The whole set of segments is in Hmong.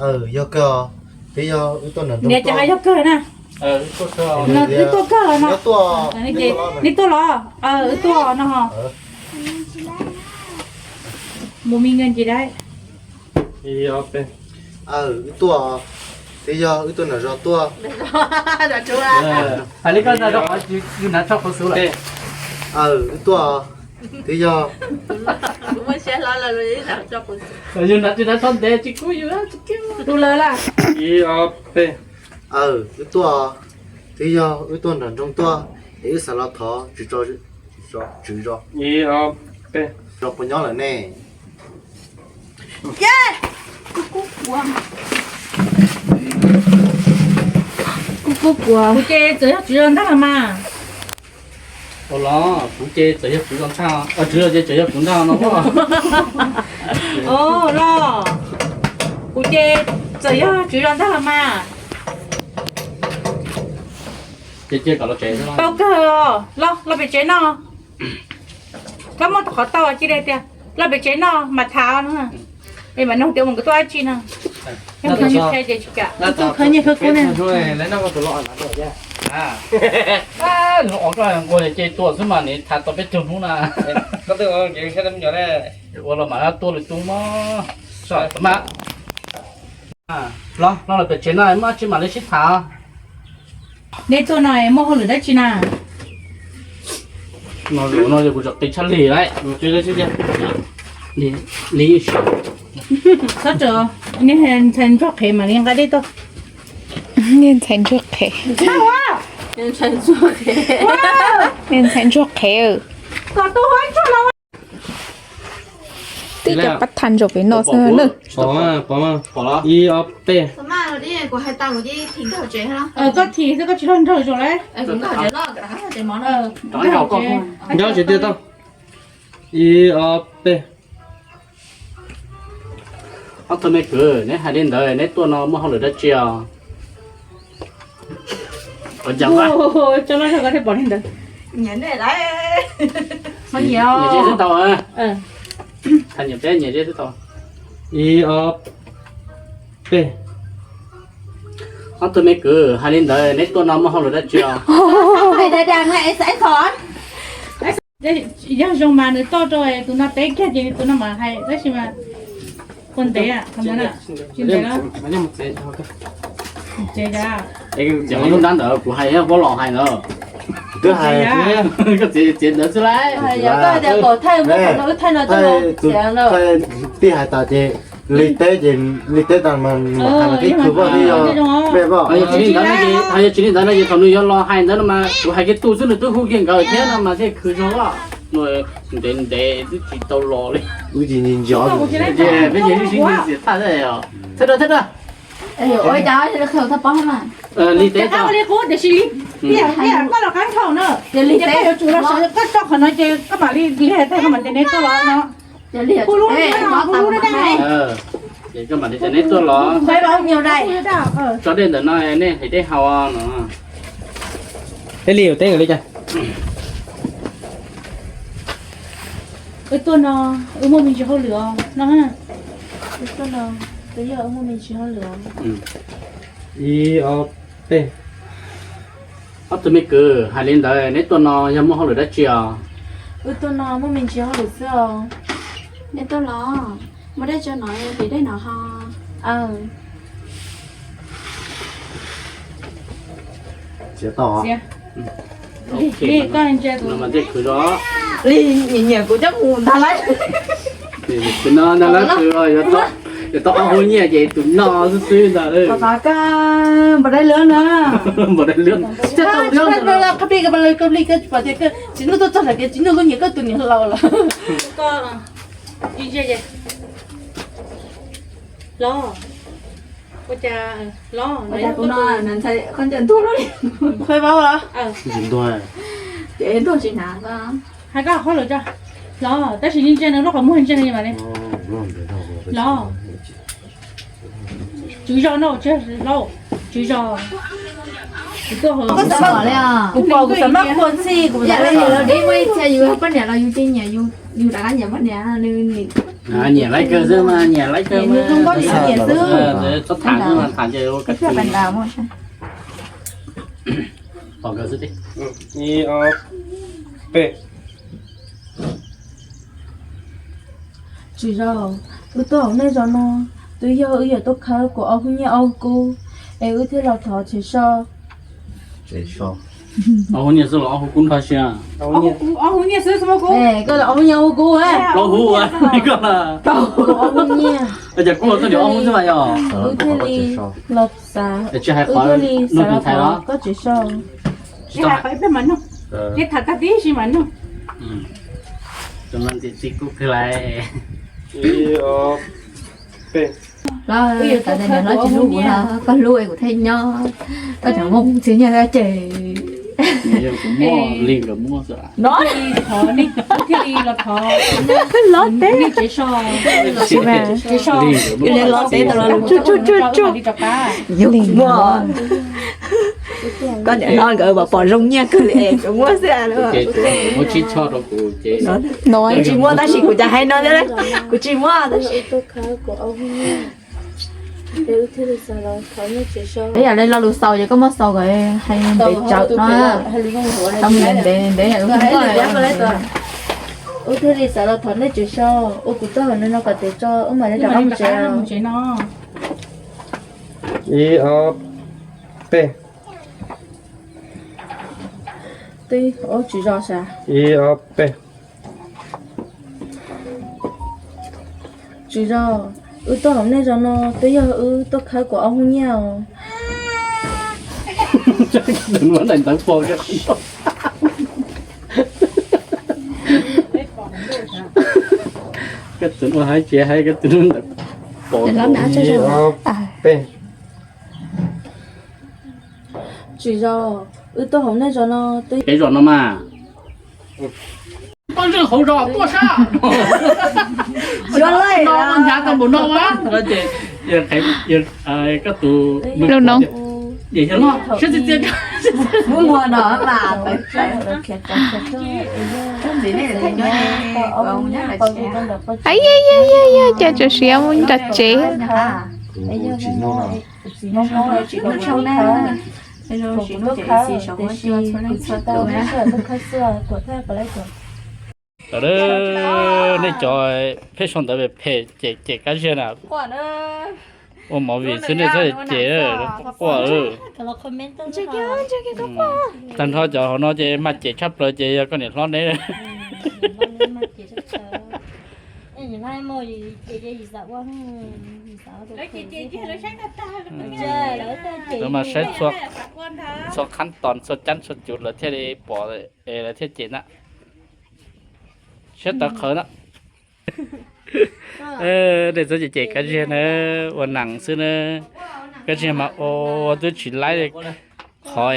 Yog kawg, twb yog wb tuaj nram nroog. Niam ces yog kawg na. Wb tuaj kawg los no. Neb tuaj los? Wb tuaj no. Mus me nkees ces dab. Wb tuaj, twb yog wb tuaj nram zos tuaj. Hais li koj ntag, rau qhov yus hnav tsho quav xuv lawm. Wb tuaj, twb yog yus hnav tsho ntev tsis kub yus tu lawm lawm. Wb tuaj, twb yog wb tuaj nram nroog tuaj, es wb xav los thov tswv zos, zos puas nyob lawm ne? Kuv ces txawm yog tswv zos ntag los mas. Ua los kuv ces txawm yog tswv zos ntag, tswv zos ces txawm yog kuv ntag no. Los kuv ces txawm yog tswv zos ntag los mas. Tau kawg, los pem tsev no. Koj muaj qhov tau cia li tias los pem tsev no mas tham no. Es mam nug tias mus nkawd tuaj dab tsi no. Ces tsis kam. Nquag ces tuaj xwb mas nim tham tau peb caug hnub na. Ua los mam tuaj lwm tus mog. Los, los pem tsev no muaj dab tsi mam li sib tham. Neb tuaj no muaj hauj lwm dab tsi na? No, no yog kuv tsom qis tshaj lig lawm. Li, li, txhob rawm, niag ntxhais ntsuag qhev mam li nqa dej tuaj. Niag ntxhais ntsuag qhev. Niag ntxhais ntsuag qhev. Twb cov pab tha ntsaum pem no xwb na. Ib ob peb. Koj thim xwb koj tsis tau nraug zaum lawm. Nyob tsev tiag tau. Ib ob peb. Ob tug me kwv, neb hais li ntawd neb tuaj no muaj hauj lwm dab tsi os? Cov loj zog koj thiaj pom li ntawd. Nyiam nej lawm. Nyiam zeb xwb tau. Nyiam peb nyiam zeb xwb tau. Ib ob peb. Ob tug me kwv, hais li ntawd neb tuaj no muaj hauj lwm dab tsi os? Yog zoo mas nws toj rau tus no teb kiag ces tus no mam hais tab sis mas ua ntev, tsis ntev. Lub nrab ntawd kuv hais yog vab los hais ntawd. Twb hais, koj txiav txiav ntawd xwb lauj. Tij hais tas ces li teb ces li teb tas mas mam hais mas thiaj khwv poj thiab yog peb poj. Yog tsis li ntawd no ces thaum nws yuav los hais ntawd no mas kuv hais kiag tus xwb nws twb hu kiag nkawd thiab no mas thiaj khwv zog os. Ntev ntev twb tsis tau los li. Wb tsis nco. Peb ces lub sib ntxim thaj thiab os. Thaj rau thaj rau. Li teb tas. Li qub tiam sis li tiag tiag koj los qab nrhau na. Ces koj yuav tsum los sawv koj tso qhov no ces koj mam li li hais tag koj mam tias neb tuaj los no. Hu lub, hu lub dab. Ces koj mam li tias neb tuaj los. Tso dej ntawm no nej hais dej haus no. Peb li teb li cas? Wb tuaj no, wb muaj me ntsis hauj lwm os no. Wb tuaj no, twb yog wb muaj me ntsis hauj lwm os. Ib ob peb. Ob tug me kwv, hais li ntawd neb tuaj no yog muaj hauj lwm dab tsi os? Wb tuaj no muaj me ntsis hauj lwm xwb os. Neb tuaj los muaj dej tso no, hliv dej no ho. Li nyiam nyiam kuv coj mus ntag lauj. Tus no ntag lauj, tus yuav tau ob hub nyiaj ces tus no xwb xwb ntag. Npam dai lwb na. Npam dai lwb. Tsis nug tuaj txog tias tsis nug lub nyiam koj tus niam laus lawm. Los, ua cas los, ua cas kuv no ntxhais khaub ncaws ntuag lawm. Qhua vauv los? Ces ntuag tsis hnav. Hais koj hauj lwm tso. Los, tab sis ntsia nws lub qhov muag ntsia nws mas li. Los, tswv zos no, tswv zos. Koj xav li, kuv pom kuv xav maj qhua txhij kuv xav li. Yus poj niam los yus ces nyiam, yus rov qab nyiam poj niam nws. Nyiam laib kawg xwb mas, nyiam laib kawg mas. Txhob tham xwb mas, tham ces ua kawg xwb. Pom kawg xwb. Ib, ob, peb. Tsis zoo, wb tuaj hauv nej zos no, twb yog wb yuav tuaj khawb kuv ob hub nyiaj ob hub kub, es wb thiaj los thov tsev so. Ob hub nyiaj xwb los ob hub kub nrog sia? Ob hub nyiaj xwb, koj los ob hub nyiaj ob hub kub. Plaub hub, koj los ob hub nyiaj. Cas kub los txog ob hub xwb mas yog? Wb thiaj li los xav, wb thiaj li xav los thov koj tsev so. Tsis hais qhov ib pliag mas nug, ces tham tag tib si mas nug. Tus no ntxim txiv kuv kawg lawm. Ib, ob, peb. Los, tas tes niam no tsis hlub kuv los koj hlub es kuv thiaj nyob, koj tseem muaj txiv nyiaj ces. Yog kuv muaj li nkawd muaj xwb. No, thiaj li los thov, los teb, tsis mas, los teb tau los tsuj tsuj tsuj tsuj. Yog kuv muaj. Koj niam no nkawd pom zoo nyiaj kawg li es kuv muaj xwb. Muab tsib choj rau kuv ces. Kuv tsis muaj tab sis kuv cas hais no thiab, kuv tsis muaj tab sis. Ib yam li lo lus xaus ces koj muab xaus kom hais ntev tsawv no, tau mus ntev ntev yam li koj. Wb thiaj li xav los thov nej tsev so, ua kuv tuaj hauv no kom tsev so, wb mam li rov qab mus tsev no. Ib, ob, peb. Twb ua tsis zoo sav. Ib, ob, peb. Tsis zoo, wb tuaj hauv nej zos no twb yog wb tuaj khawb kuv ob hub nyiaj os. Tus no daim ntawv pom. Koj tus no hais tsis hais, koj tus no ntawv pom. Ib, ob, peb. Tsis zoo, wb tuaj hauv nej zos no twb, peb zos no mas. Pab zeej hauv zos tuaj sab. Xyov lawm no, hnyav tau npaum no mas. Koj tus lub no, siab txias txias. Muab muag no mas. Yog, yog, yog, cas tseem siav mus nram tsev. Nej cov pheej sau ntawv phem cem Kab Ziag na, ua movie xwb nej txhob cem, quaj. Tag nrho cov hauv no ces mas cem tshaj plaws ces yog koj niam hlob neb. Lawv mas saib txhua qhab tos txhua cab txhua cub lawv thiaj li pom es lawv thiaj cem na. Siab tawv qhawv na. Nej txhob cem cem Kab Ziag na, ua neeg xwb na. Kab Ziag mas ua twb tsis laib. Qhov,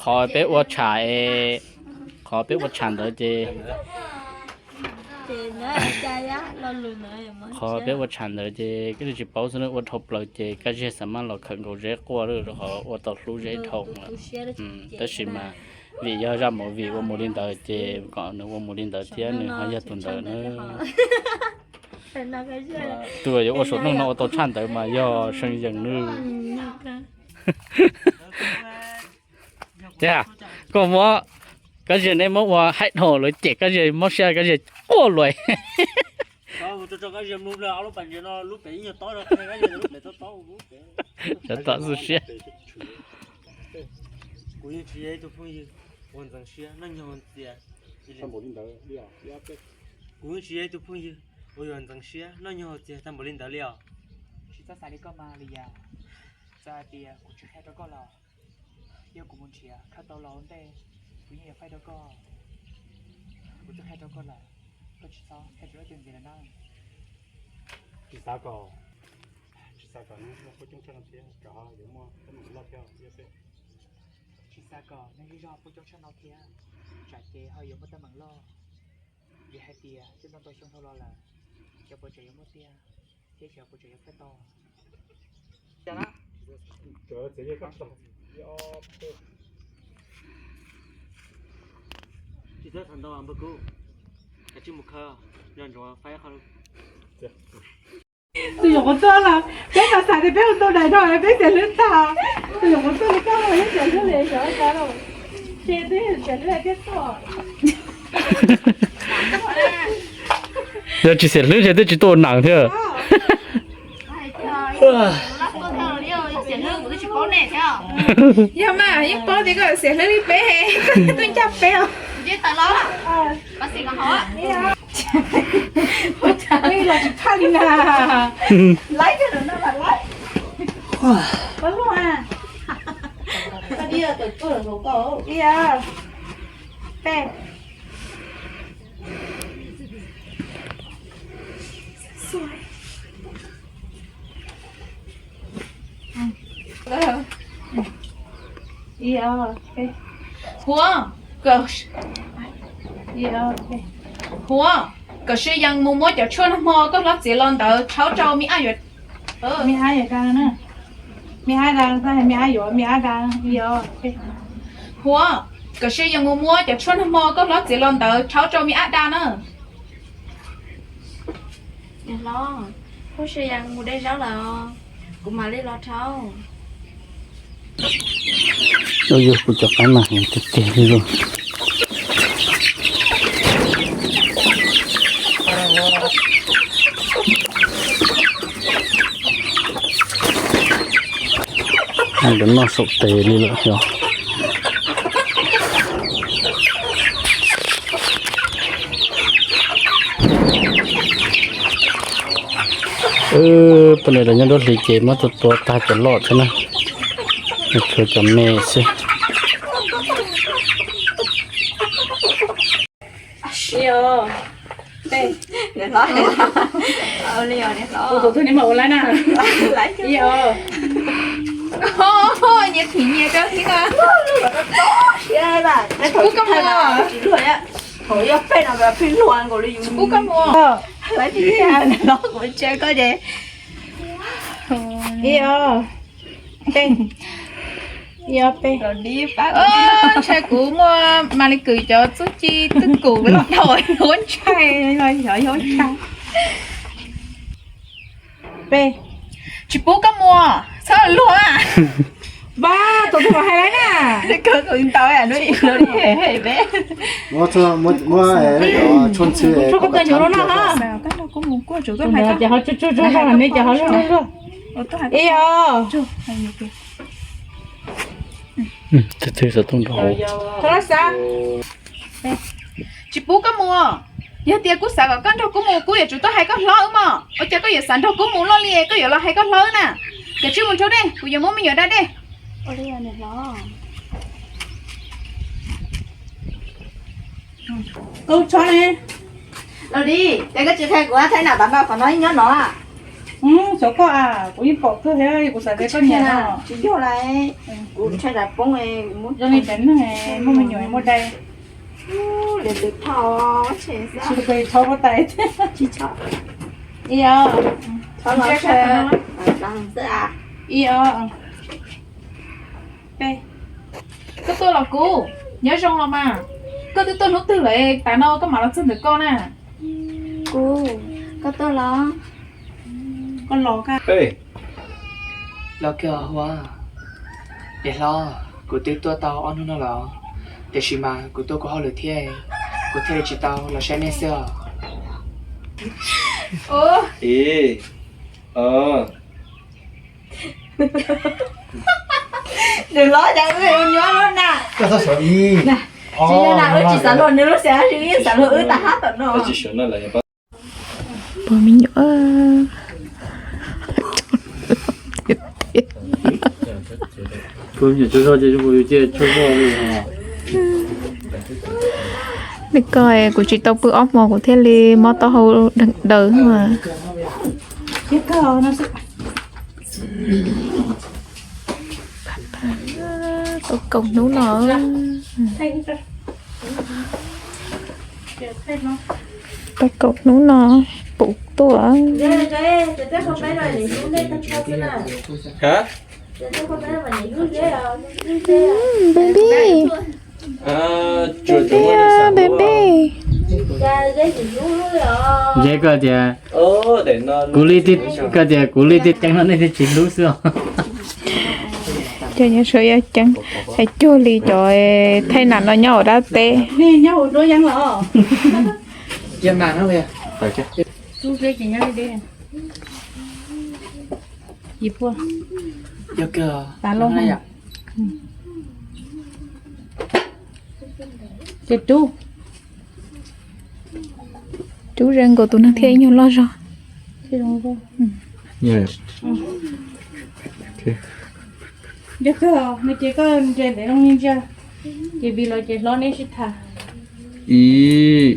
qhov peb ua tsham, qhov peb ua tsham ntawd ces, qhov peb ua tsham ntawd ces Kab Ziag tsis paub xwb na, ua dhau plaws ces Kab Ziag xav mas los khawm nkaus Zeb quaj rau qhov ua tau hlub Zeb dhau lawm. Tab sis mas vim yog zaj movie ua mus li ntawd ces kom nws ua mus li ntawd thiab nws ho yog tus ntawd na. Tus uas yuav ua saum neej no ua tau tshaj ntawd mas yog See Yees nawb. Tiag, koj muab Kab Ziag, neb muab ua haib dhau lawv cem Kab Ziag, mob siab Kab Ziag quaj luaj. Sawv tom xwb siab. Kuv yeej tsis yog ib tug phooj ywg uas ntxeev siab noj nyuag haus txias. Kuv yeej tsis yog ib tug phooj ywg uas yuav ntxeev siab noj nyuag haus txias tag npaum li ntawd li os. Tsis txhob xav li koj mas li yas. Txawm hais tias kuv tsis qhia rau koj los, yog kuv mus nrhiav khawb tau los ua ntej, kuv yeej yuav faib rau koj. Kuv twb qhia rau koj lawm, koj tsis txhob qhia rau leej twg ntxiv lawm na. Tsis xav kom, tsis xav kom neb zej zog poob coob tshaj no thiab, kom ho yuav muaj teeb meem loj thiab. Tsis xav kom neb zej zog poob coob tshaj no thiab, tsam ces ho yuav muaj teeb meem loj. Vim hais tias twb ntau ntau xyoo dhau los lawm, xyov puas tseem yuav muaj tiag, thiab xyov puas tseem yuav faib tau. Tsis txhob tham ntau npawg Kub, kav tsij mus khawb, nco ntsoov faib qhov. Tus nyuam qhuav tuaj los peb mas xav tias peb ua tau daim no peb xiam hlwb tag. Tus nyuam qhuav tuaj li koj mus xiam hlwb li xyov cas los. Ces twb xiam hlwb thiab tuaj. Yog tsis xiam hlwb ntshe twb tsis tuaj ua neem thiab. Yog mas yeej paub tias koj xiam hlwb li peb, koj twb tuaj ncaj peb os. Los tsis tshaj li na. Laib, laib. Peb. Huav, Huav, kom Sib Yees mus muab cov tshuaj nag hmo koj hlob txiav los ntawd rhaub rau me ab yuav, me ab yuav da, me ab da, me ab yuav, me ab da. Huav, kom Sib Yees mus muab cov tshuaj nag hmo koj hlob txiav los ntawd rhaub rau me ab da na. Niam hlob, Huav, Sib Yees mus de zaub lawm, kuv mam li los rhaub. Yog kuv cov qaib mas heev tiag tiag li lauj. Ntawm no saum tes li lawm yog. Poj niam lawv nyob nruab hlis ces muab tua tua tag cov loj thiab na. Tshuav cov me xwb. Tus twg neb mam ua laib na. Ib os. Nyias thim nyias rau thiab na. Pub koj mus. Pub koj mus. Ib os. Ib os peb. Ntshai kuv muaj Malis Kwm cov txuj ci twb kum los dhau ua ntshai los yog ua ntshai. Peb. Tsis pub koj mus, txhob luag. Npab, tus twg los hais lawm na. Muab tshuaj ntxhw, tshuaj koj tau ncuav los noj na. Ces ho tsuag tsuag tsuag, neb ces ho luag luag luag. Ib os. Tsis pub koj mus. Yog tias kuv xav kom koj nrog kuv mus, kuv yuav tsum tuaj hais koj hlob wb mog. Ua cas koj yuav xav nrog kuv mus luaj li, koj yuav los hais koj hlob wb na. Kav tsij mus rau dej, kuv yuav muab me nyuam da dej. Koj tso ne. Los li, ces koj tsis qhia kuv, thaij nam tav no qhov no nyob no. Xyov koj a, kuv yeej pom kawg thiab, kuv xav tias koj nyiam no. Tsis yog lawm, kuv ntshai daim poob. Zoo li cov neeg muaj me nyuam muaj dai. Tsis tau thaub huab tais. Ib os. Ib os. Koj tuaj los kuv, nyob zoo los mas. Koj twb tuaj hnub twg lawm, tav no koj mam los txog ntawm koj na. Kuv, koj tuaj los? Koj los koj. Los kiag Huav. Niam hlob, kuv twb tuaj tau ob hnub no los, tiam sis mas kuv tuaj kuv hauj lwm thiab, kuv thiaj li tsis tau los saib nej xwb os. Niam hlob, cas wb ua nyuaj luaj na. Tsis yog na, wb tsis xav luag nws lub xeem, wb xav luag wb tag hab tom no. Pog me nyuam. Nws ko, kuv tsis tau pw ob hmo kuv thiaj li mob taub hau daws mas. Tau kaum hnub no. Tau kaum hnub no puv tuaj. Baby. Baby, baby. Ntshe koj tias kuv li tib, koj tias kuv li tib ceev no nej thiaj tsis hlub xwb os. Cov nyob sawv yaj ceeb, hais cuag li cov thaij nam no nyob ua dab teb. Ces rub, rub ze nkaus tus neeg thiaj ib nyuag loj zog. Yog kawg, nws ces koj nres ntev loo li ntsia, ces vim los ces hlob neb sib tham. Ib,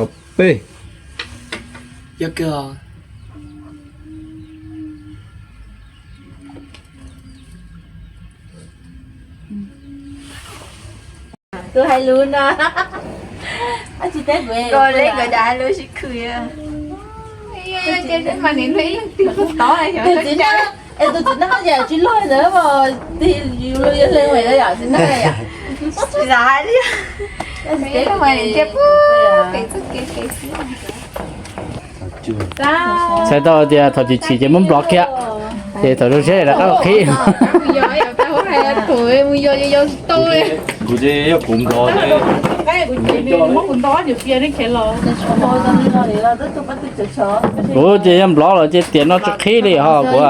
ob, peb. Yog kawg. Tus hais lus no, tsis teb kuv, nkawd hais lus sib khwm. Tus txiv neej, es tus txiv neej haj yam tsis luag ntawd mas tig yus los yog leej ua yam txiv neej yom. Tsis hais li. Txhais tau tias thaum chim chim ces muab nplov kiag, ces thaum zoo siab rov qab los qhib. Kuv ces yog kuv nplov, kuv ces yog nplov los ces tiam no tsis qhib li ho kuv.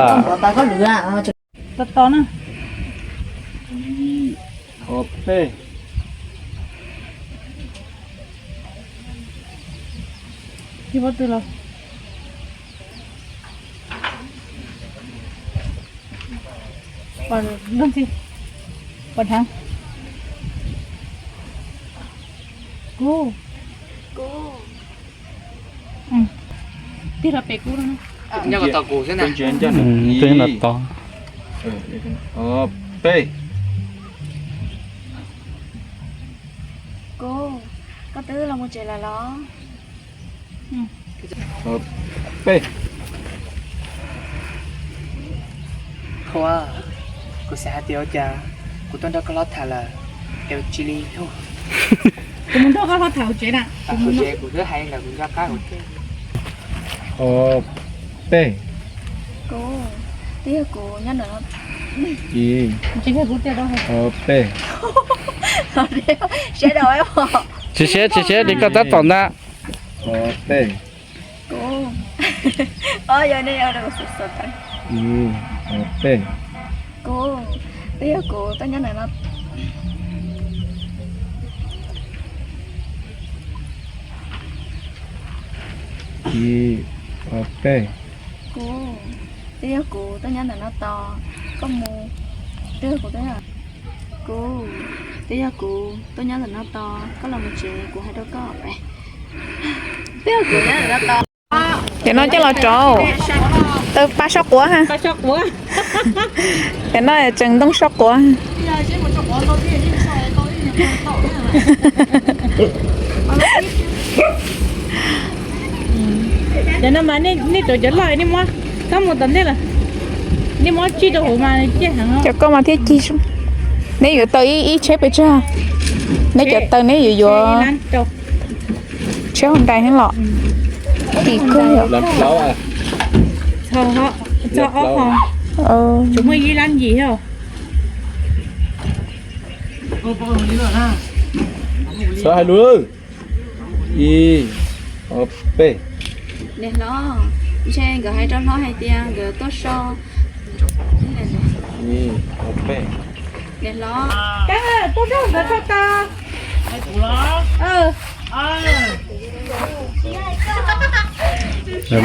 Pom dheev. Kub. Tig rau pem kub no. Nyob kom tau kuv xwb na. Peb. Kub, koj twb los mus tsev lawm los? Peb. Khuav, kuv xav hais tias ua cas kuv tuaj nrog koj hlob tham lawm es cia li hlub. Kuv mus nrog koj hlob tham hauv tsev na. Hauv tsev kuv twb hais lawm kuv nco qab kuv thiaj. Ob peb. Kuv, twb yog kuv nyob ntawm no. Ib, ob peb. Siab dau. Tsis siab tsis siab li koj tab tom ntag. Ob peb. Kuv, ob yog nej yog rau kuv xav xav tau. Ib, ob peb. Kuv, twb yog kuv tuaj nyob ntawm no. Ib, ob peb. Kuv, twb yog kuv tuaj nyob ntawm no tos koj mus. Twb yog kuv tuaj nyob, kuv, twb yog kuv tuaj nyob ntawm no tos koj los mus tsev, kuv hais rau koj. Twb yog kuv nyob ntawm no tos. Cov no coj los rau tau pab soj quav ha. Cov no tseem ntoo soj quav. Cov no mas nej rau cov loj nej muab, koj mus tom ntej lawm, nej muab tsij rau hauv mas ciaj heev. Cov koj mas thiaj cig. Neb yuav taw ib tsheb pes tsawg? Neb cov taw neb yuav yuav tsheb Hyundai heev los. Kim kawg yom. Txog ob hos, tsuas muaj ib lab yim thiab. Xav hais lus. Ib, ob peb. Niam hlob, ntshe nkawd hais rau hlob hais tias nkawd tuaj so. Ib, ob peb. Niam hlob, tuaj nrog nkawd so tau.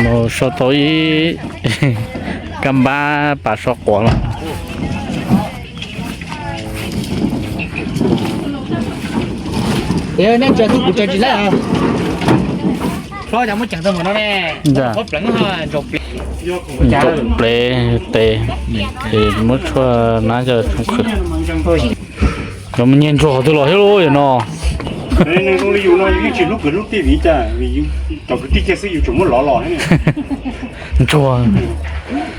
Mus so tau ib kab npab pas soj quav los. Nej tsaws kuv tsaws tsis laib os. Hlob, cas muab ceev tau npaum no ne? Ntaus plev tes, es muab tshuaj nab coj tshoob qhwv. Cov me nyuam ntsuag twg los thiab lauj, yog no. Zoo li yus no yus yeej tsis hlub kwv hlub tij vim cas, vim cov kwv tij kiag xwb yus tseem muab lov los. Ntsuag.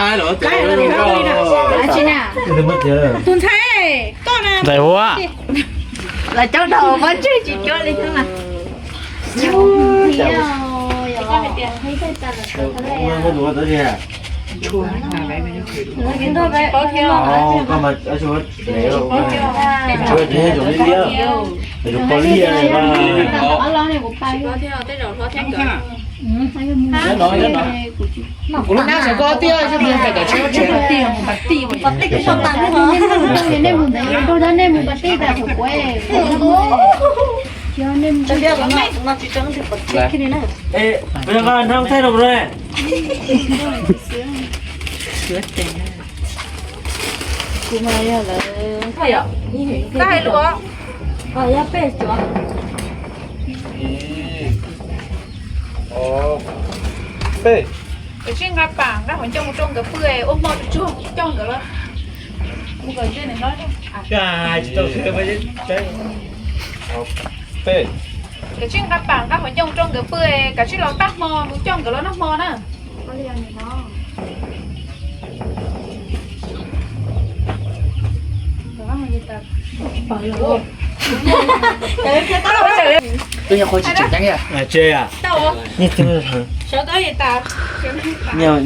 haib los. Tus ntxhais, koj na. Ntxhais Huab. Los coob dhau pob ntseg tsis cuab li thiab mas. Kuv lub nab saum koj tiag, nej mus ntawd, nej mus pas tij tas saum kuv. Kuv yog nqa nrog thaij rau kuv. Kuv mas yog lawv, yog peb cuav. Peb. Kav tsij nqa pam nqa qhov ncauj mus rau nkawd pw, ua hmo tsuag tsuag coj nkawd los mus kom ze nws no. Peb. Kav tsij nqa pam nqa qhov ncauj mus rau nkawd pw, kav tsij los pab hmo mus coj nkawd los noj hmo na. Twb yog qhov tsis tseem ceeb. Nyiaj txiag, nyiaj txiag,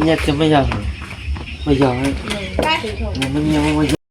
nyiaj txiag, muaj yog, muaj nyiaj, muaj yog.